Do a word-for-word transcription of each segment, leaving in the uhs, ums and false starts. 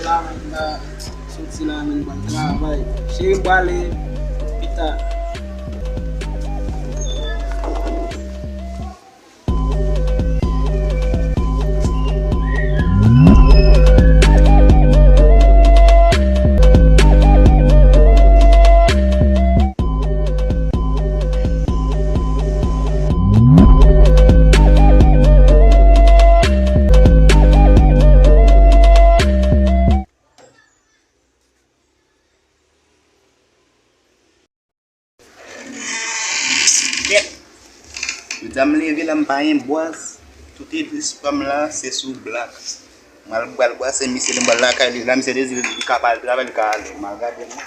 La, m pa soti la, men m pral travay. Cheri, m prale pita. Kèt! Jodi a m leve la, m pa gen bwaz. Tout espwa m la, se sou Black. M al, pral brase misye, m pral lakay li. La, misye dezi li ka pa al travay, li ka ale. M al gade m.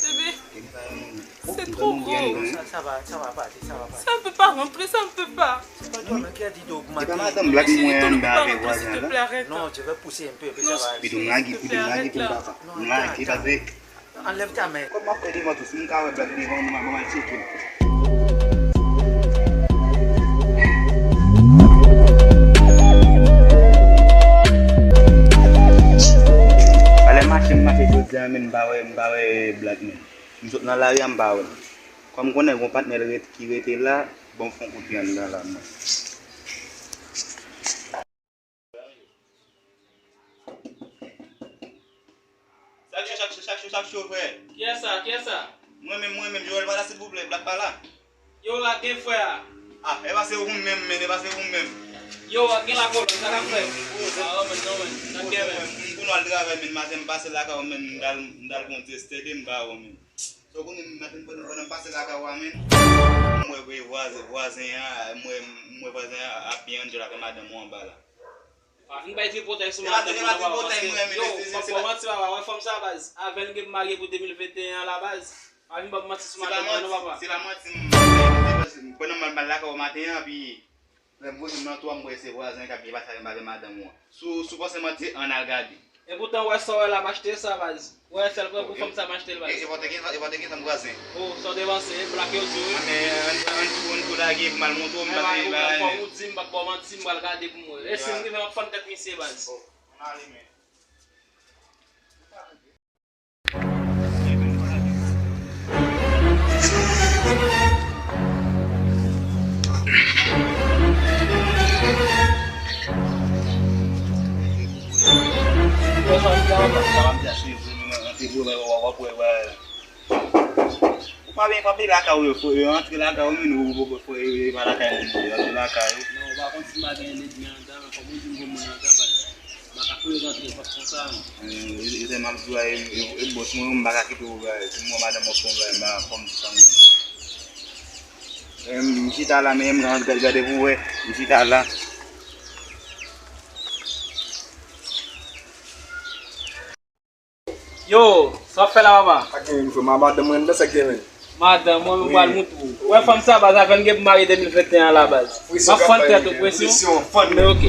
Bébé, c'est trop gros. Ça, ça va, ça va partir, ça va partir. Ça ne peut pas rentrer, ça ne peut pas. C'est pas toi, mais qui a dit d'augmenter? C'est pas madame Black, moi, on va aller voir ça, là. Non, je vais pousser un peu, un peu, ça va aller. Non, s'il te plaît, arrête là. Non, attends, attends. Enlève ta main. Kòman m ap fè devan tou? Si m ka wè Black devan, m a, m a tcheke l. Alè mache, m mache jodi a, men m pa wè, m pa wè Black, men. M sot nan lari a, m pa wè l. Kòm m konnen gon patnè l ret, ki rete la, bon, m fè yon kout pye anndan la, mwen. Chak jou, chak jou, chak jou, chak jou, frè. Kiyès sa? Kiyès sa? Mwen menm, mwen menm, Joel pa la, silvouplè, Black pa la. Yo, a gen frè a. Ah, e pa se ou menm, men, e pa se ou menm. Yo, a gen la kolòn, sa k ap fèt? Ah, oh, men, non, men, sa k gen, men. M konn al travay, men, maten m pase lakay ou, men, m t al, m t al pran ti estede, m pa wè, men. Sa w konnen, maten, pandan, pandan m pase lakay ou a, men, m wè, wè vwazen, vwazen an, m wè, m wè vwazen an ap byen anjè avè madanm ou anba la. Pa vin bay tripotay sou madanm mwen, non, papa, paske, yo, m ap ba w manti, papa, wè fanm sa, baz, avè l m gen pou marye pou de mil venteyen an la, baz. Pa vin ba m manti sou madanm mwen, non, papa. Se pa manti, m, m, m, pandan m al lakay ou maten an, epi lè m voye m nan twa, m wè se vwazen k ap byen pase avè, avè madanm ou an. Si w, si w panse manti, ann al gade. Epoutan, w wè sa w wè la, m achte sa, baz. W wè sèl pou fanm sa, m achte l, baz. E, e pa w te gen, e pa w te gen tanm vwazen. Oh, sa w te panse, Black yo di wi. A, men, ann, ann, ann tou, ann tou lage pou m al montre w, m pa te, pa, kòm ou di, m p ap ba w manti, m pral gade pou m wè. E si m rive, m ap fann tèt misye, baz. Oh, ann ale, men. Ou pa vin kanpe lakay ou, yo, fò yo antre lakay ou, men ou, ou, ou, fò yo, yo pa lakay moun, yo antre lakay ou. Non, ou pa konn si m pa gen lènmi anndan, men kòm ou di m gon moun anndan, baz. M pa ka kouri rantre fòs konsa, non. E, e, e, m ap di w, e, e, e, bòs mwen, m pa ka kite w, e, si m wè madanm w ap fè yon bagay, m pa, fò m di sa mwen. E, m chita la, men m gade, gade pou w wè, m chita la. Yo, sa w ap fè la, papa? Sa k gen, men, frè? Ma-, madanm mwen anndan, sa k gen, men? Madanm mwen, mwen pral montre w. Wè fanm sa, baz, avè l m gen pou marye de mil venteyen an la, baz. M ap fann tèt ou, presyon. Presyon, fann. Men, ok.